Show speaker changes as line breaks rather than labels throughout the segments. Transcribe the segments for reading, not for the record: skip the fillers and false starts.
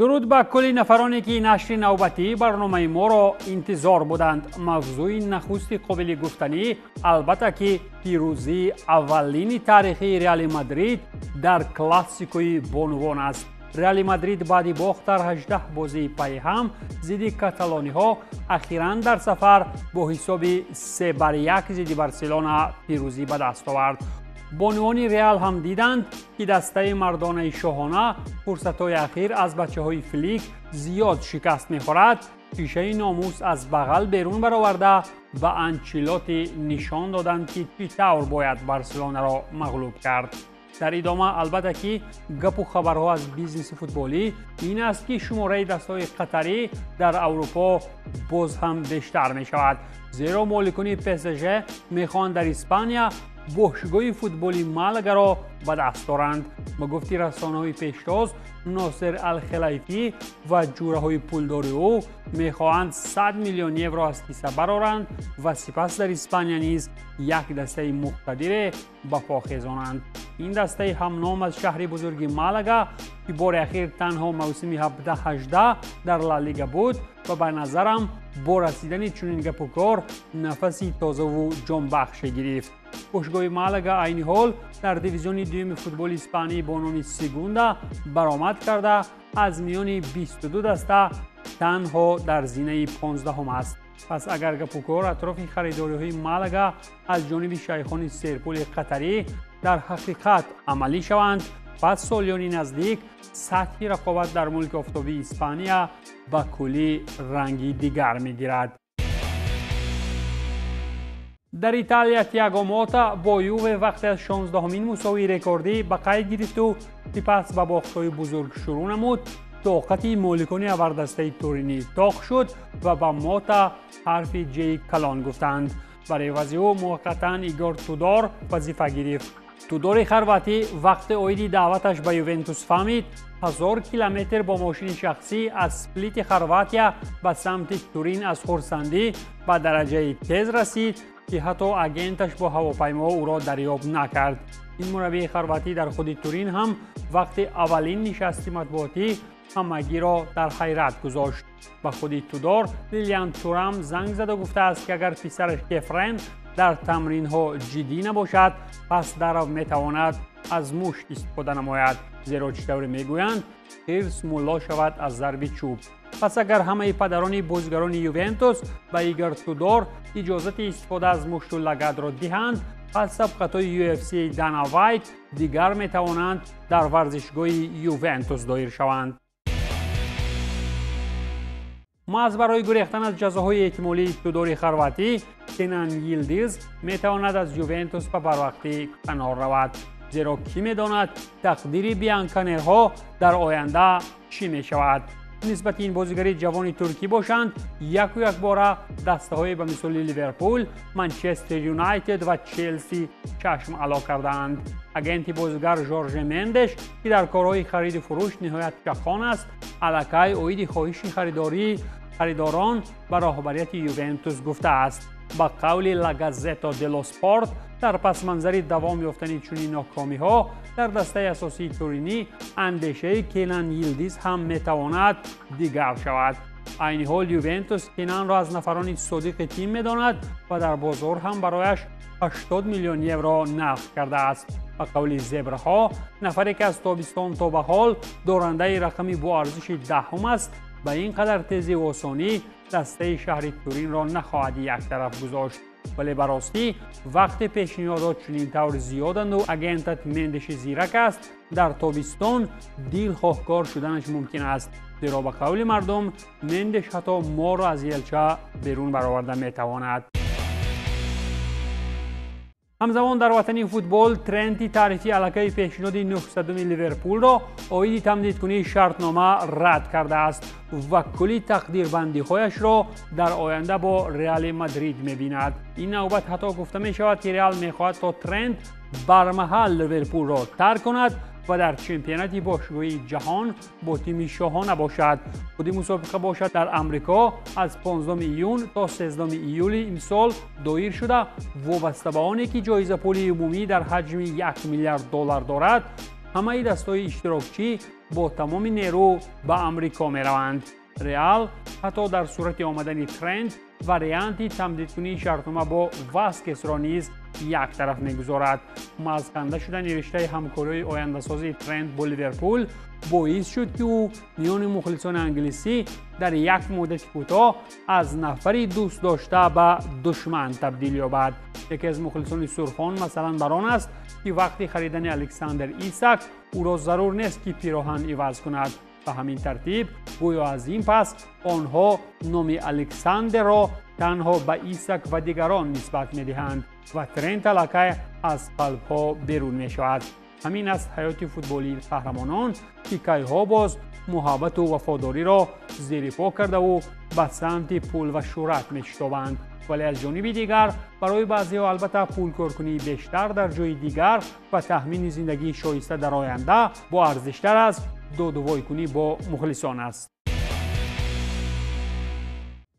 Дуруд ба кулли нафароне ки нашри навбатии барномаи моро интизор буданд. Мавзӯи нахусти қобили гуфтанӣ албатта ки пирӯзии аввалини таърихии Реали Мадрид дар классикои бонувон аст. Реали Мадрид баъди бохт дар 18 бозии пайҳам зидди каталониҳо ахиран дар сафар бо ҳисоби 3-1 зидди Барселона пирӯзӣ ба даст овард. Бонувони Реал ҳам диданд, ки дастаи мардонаи шоҳона фурсатҳои ахир аз бачаҳои Флик зиёд шикаст мехӯрад, шишаи номус аз бағал берун бароварда ба Анчелоти нишон доданд, ки чӣ тавр бояд Барселонаро мағлуб кард. Дар идома албатта ки гапу хабарҳо аз бизнеси футболӣ ин аст, ки шумораи дастҳои қатарӣ дар Аврупо боз ҳам бештар мешавад, зеро моликони ПСЖ мехоҳанд дар Испания бошгоҳи футболи Малагаро ба даст доранд. Ба гуфти расонаҳои пештоз, Носер Алхелайфӣ ва ҷураҳои пулдори ӯ мехоҳанд 100 миллион евро аз киса бароранд ва сипас дар Испания низ як дастаи муқтадире ба по хезонанд. Ин дастаи ҳамном аз шаҳри бузурги Малага, ки бори ахир танҳо мавсими 17-18 дар Ла Лига буд ва ба назарам бо расидани чунин гапу кор нафаси тозаву ҷонбахше гирифт. Бошгоҳи Малага айни ҳол дар дивизиони дуюми футболи испанӣ бо номи Сегунда баромад карда, аз миёни 22 даста танҳо дар зинаи 15 аст. Пас агар гапукор атрофи харидориҳои Малага аз ҷониби шайхони серпули қатарӣ дар ҳақиқат амалӣ шаванд, пас солиёни наздик сатҳи рақобат дар мулки офтобии Испания ба куллӣ ранги дигар мегирад. Дар Италия Тиаго Мота бо Юве вақте аз 16-мин мусовии рекордӣ ба қайд гирифту сипас ба бохтҳои бузург шурӯъ намуд, тоқати моликони авардастаи Туринӣ тоқ шуд ва ба Мота ҳарфи ҷеи калон гуфтанд. Бар эвази ӯ муваққатан Игор Тудор вазифа гирифт. Тудори хорватӣ вақте оиди даъваташ ба Ювентус фаҳмид, 1000 километр бо мошини шахсӣ аз Сплити Хорватия ба самти Турин аз хурсандӣ ба дараҷаи тез расид, ки ҳатто агенташ бо ҳавопаймо ӯро дарёб накард. Ин мураббии хорватӣ дар худи Турин ҳам вақти аввалин нишасти матбуотӣ ҳамагиро дар ҳайрат гузошт. Ба худи Тудор Лилиан Турам занг зада гуфтааст, ки агар писараш Кефрен дар тамринҳо ҷиддӣ набошад, пас дарав метавонад аз мушт истифода намояд, зеро чӣ тавре мегӯянд, хирс мулло шавад аз зарби чӯб. Пас агар ҳамаи падарони бозигарони Ювентус ба Игор Тудор иҷозати истифода аз мушту лагадро диҳанд, пас сабқатҳои UFC Дана Вайт дигар метавонанд дар варзишгоҳи Ювентус доир шаванд. Маҳз барои гурехтан аз ҷазоҳои эҳтимолии Тудори хорватӣ, Кенан Йилдиз метавонад аз Ювентус ба барвақтӣ канор равад, зеро кӣ медонад тақдири бианканерҳо дар оянда чӣ мешавад. Нисбати ин бозигари ҷавони туркӣ бошанд, яку якбора дастаҳое ба мисоли Ливерпул, Манчестер Юнайтед ва Челси чашм ало кардаанд. Агенти бозигар Жорже Мендеш, ки дар корҳои хариду фурӯш ниҳоят чақон аст, аллакай оиди хоҳиши харидорон ба роҳбарияти Ювентус гуфтааст. Ба қавли Ла Газзето делло Спорт, дар пасманзари давом ёфтани чунин нокомиҳо дар дастаи асосии Туринӣ андешаи Кенан Йилдиз ҳам метавонад дигар шавад. Айни ҳол Ювентус Кенанро аз нафарони содиқи тим медонад ва дар бозор ҳам барояш 80 миллион евро нарх кардааст. Ба қавли зебраҳо, нафаре ки аз тобистон то ба ҳол дорандаи рақами боарзиши 10 аст, ба ин қадар тезиву осонӣ дастаи шаҳри Туринро нахоҳад яктараф гузошт. Вале ба ростӣ вақте пешниҳодот чунин тавр зиёданду агентат Мендеши зирак аст, дар тобистон дилхоҳкор шуданаш мумкин аст, зеро ба қавли мардум Мендеш ҳатто моро аз елча берун бароварда метавонад. Ҳамзамон дар ватани футбол Тренти таърифи аллакаи пешниҳоди 900-ми Ливерпулро оиди тамдидкунии шартнома рад кардааст ва кулли тақдирбандиҳояшро дар оянда бо Реали Мадрид мебинад. Ин навбат ҳатто гуфта мешавад, ки Реал мехоҳад то Трент бармаҳал Ливерпулро тарк кунад ва дар чемпионати бошгоҳии ҷаҳон бо тими шоҳона бошад. Худи мусобиқа бошад дар Амрико аз 15 июн то 13 июли имсол доир шуда, вобаста ба оне ки ҷоизапули умумӣ дар ҳаҷми 1 миллиард доллар дорад, ҳамаи дастҳои иштирокчӣ бо тамоми нерӯ ба Амрико мераванд. Реал ҳатто дар сурати омадани Трент варианти тамдидкунии шартнома бо Васкесро низ як тараф мегузорад. Мазханда шудани риштаи ҳамкориҳои ояндасозии Трент бо Ливерпул боис шуд, ки ӯ миёни мухлисони англисӣ дар як муддати кӯтоҳ аз нафари дӯст дошта ба душман табдил ёбад. Яке аз мухлисони сурхон масалан бар он аст, ки вақти харидани Александр Исак ӯро зарур нест, ки пироҳан иваз кунад. Ба ҳамин тартиб гӯё аз ин пас онҳо номи Александерро танҳо ба Исак ва дигарон нисбат медиҳанд ва Трент аллакай аз қалбҳо берун мешавад. Ҳамин аст ҳаёти футболии қаҳрамонон, ки кайҳо боз муҳаббату вафодориро зери по кардаву ба самти пул ва шӯҳрат мешитобанд. Вале аз ҷониби дигар барои баъзеҳо албатта пулкоркунии бештар дар ҷои дигар ва таъмини зиндагии шоиста дар оянда боарзиштар аз додувойкунӣ бо мухлисон аст.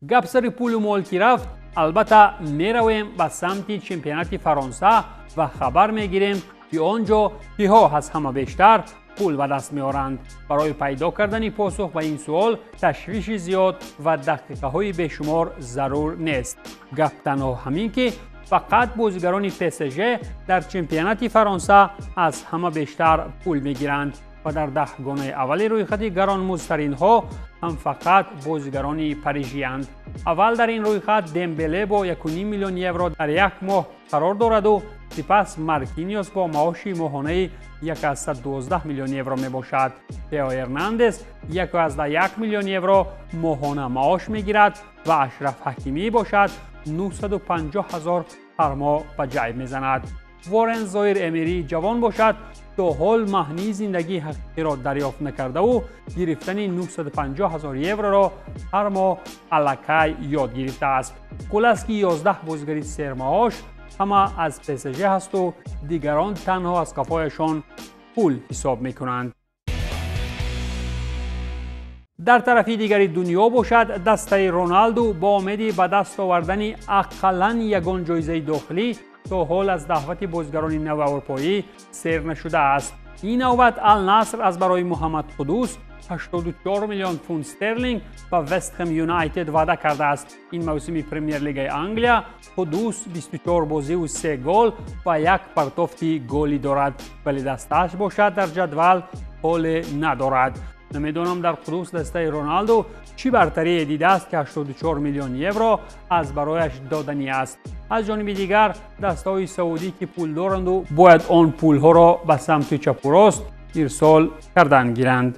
Гап сари пулу мол ки рафт, албатта меравем ба самти чемпионати Фаронса ва хабар мегирем, ки он ҷо киҳо аз ҳама бештар пул ба даст меоранд. Барои пайдо кардани посух ба ин суол ташвиши зиёд ва дақиқаҳои бешумор зарур нест. Гап танҳо ҳамин, ки фақат бозигарони ПСЖ дар чемпионати Фаронса аз ҳама бештар пул мегиранд ва дар 10гонаи аввали рӯйхати гаронмуздтаринҳо ҳам фақат бозигарони парижиянд. Аввал дар ин рӯйхат Дембеле бо 1,5 миллион евро дар як моҳ қарор дораду сипас Маркиниос бо маоши моҳонаи 1,12 миллион евро мебошад. Тео Эрнандес 1,1 миллион евро моҳона маош мегирад ва Ашраф Ҳакимӣ бошад 950 ҳазор ҳар моҳ ба ҷайб мезанад. Ворен Зоир Эмери ҷавон бошад то ҳол маҳнии зиндагии ҳақиқиро дарёфт накардаву гирифтани 950 ҳазор евроро ҳар моҳ аллакай ёд гирифтааст. Хулас, ки 11 бозигари сермаош ҳама аз ПСЖ ҳасту дигарон танҳо аз қафояшон пул ҳисоб мекунанд. Дар тарафи дигари дунё бошад, дастаи Роналду бо умеди ба даст овардани ақаллан ягон ҷоизаи дохилӣ то ҳол аз даъвати бозигарони нави аврупоӣ сер нашудааст. Ин навбат Алнаср аз барои Муҳаммад Қудус 84 миллион фунт стерлинг ба Вестхэм Юнайтед ваъда кардааст. Ин мавсими Премер-лигаи Англия Қудус 24 бозиву 3 гол ва як партофти голӣ дорад, вале дастааш бошад дар ҷадвал ҳоле надорад. Намедонам, дар Қудус дастаи Роналду чӣ бартарие дидааст, ки 84 миллион евро аз барояш доданӣ аст. Аз ҷониби дигар дастаҳои саудӣ, ки пул доранду бояд он пулҳоро ба самти чапу рост ирсол кардан гиранд.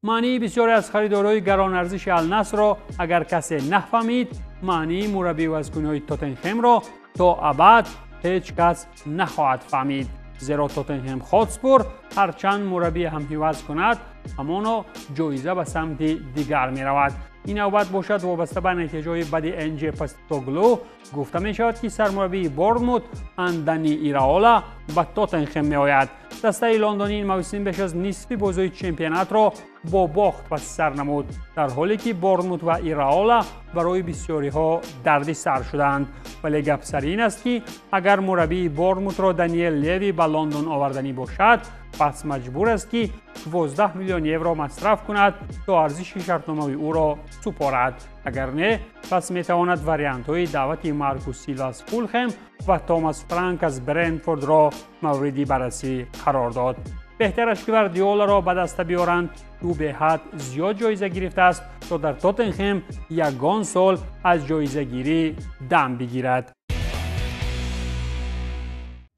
Маънии бисёре аз харидорҳои гаронарзиши Алнасрро агар касе нафаҳмид, маънии мураббиивазкуниҳои Тоттенхемро то абад ҳеҷ кас нахоҳад фаҳмид, зеро Тоттенхем Хотспур ҳарчанд мураббие ҳам иваз кунад, ҳамоно ҷоиза ба самти дигар меравад. Ин навбат бошад, вобаста ба натиҷаҳои бади Энҷ Постекоглу гуфта мешавад, ки сармураббии Борнмут Андани Ираола ба Тоттенхем меояд. Дастаи лондонӣ ин мавсим беш аз нисфи бозиҳои чемпионатро бо бохт паси сар намуд, дар ҳоле ки Борнмут ва Ираола барои бисёриҳо дарди сар шуданд. Вале гап сари ин аст, ки агар мураббии Борнмутро Даниел Леви ба Лондон оварданӣ бошад, пас маҷбур аст, ки 12 миллион евро масраф кунад, то арзиши шартномаи ӯро супорад. Агар не, пас метавонад вариантҳои даъвати Маркус Силва аз Фулхем ва Томас Франк аз Брентфордро мавриди баррасӣ қарор дод. Беҳтараш, ки Гвардиоларо ба даста биёранд. Ӯ беҳад зиёд ҷоиза гирифтааст, то дар Тоттенхем ягон сол аз ҷоизагирӣ дам бигирад.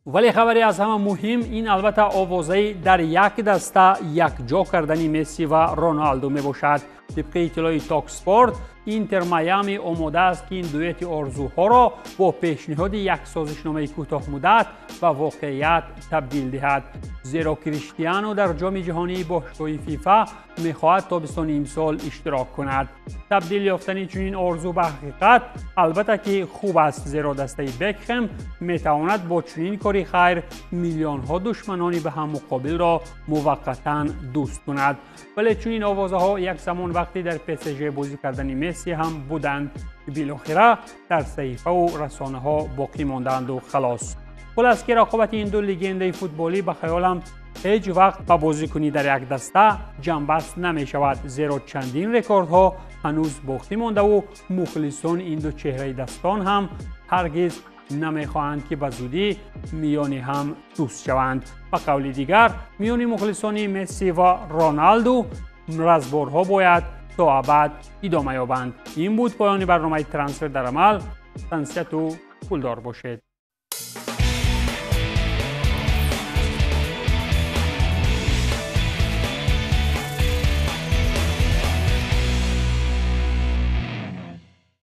Вале хабаре аз ҳама муҳим ин албатта овозаи дар як даста якҷо кардани Месси ва Роналду мебошад. Тибқи иттилои Токспорт, Интер Майами омода аст, ки ин дуэти орзуҳоро бо пешниҳоди як созишномаи кӯтоҳмуддат ба воқеият табдил диҳад, зеро Криштиану дар Ҷоми ҷаҳонии бошгоҳи ФИФА мехоҳад тобистони имсол иштирок кунад. Табдил ёфтани чунин орзу ба ҳақиқат албатта ки хуб аст, зеро дастаи Бекхем метавонад бо чунин кори хайр миллионҳо душманони ба ҳам муқобилро муваққатан дӯст кунад. Вале чунин овозаҳо як замон вақте дар ПСЖ бозӣ кардани Месси ҳам буданд, ки билохира дар саҳифаву расонаҳо боқӣ мондаанду халос. Хулас ки рақобати ин ду легендаи футболӣ ба хаёлам ҳеҷ вақт ба бозикунӣ дар як даста ҷамъбаст намешавад, зеро чандин рекордҳо ҳанӯз боқӣ мондаву мухлисони ин ду чеҳраи дастон ҳам ҳаргиз намехоҳанд, ки ба зудӣ миёни ҳам дӯст шаванд. Ба қавли дигар, миёни мухлисони Месси ва Роналду разборҳо бояд то абад идома ёбанд. Ин буд поёни барномаи «Трансфер дар амал». Тансиҳату пулдор бошед.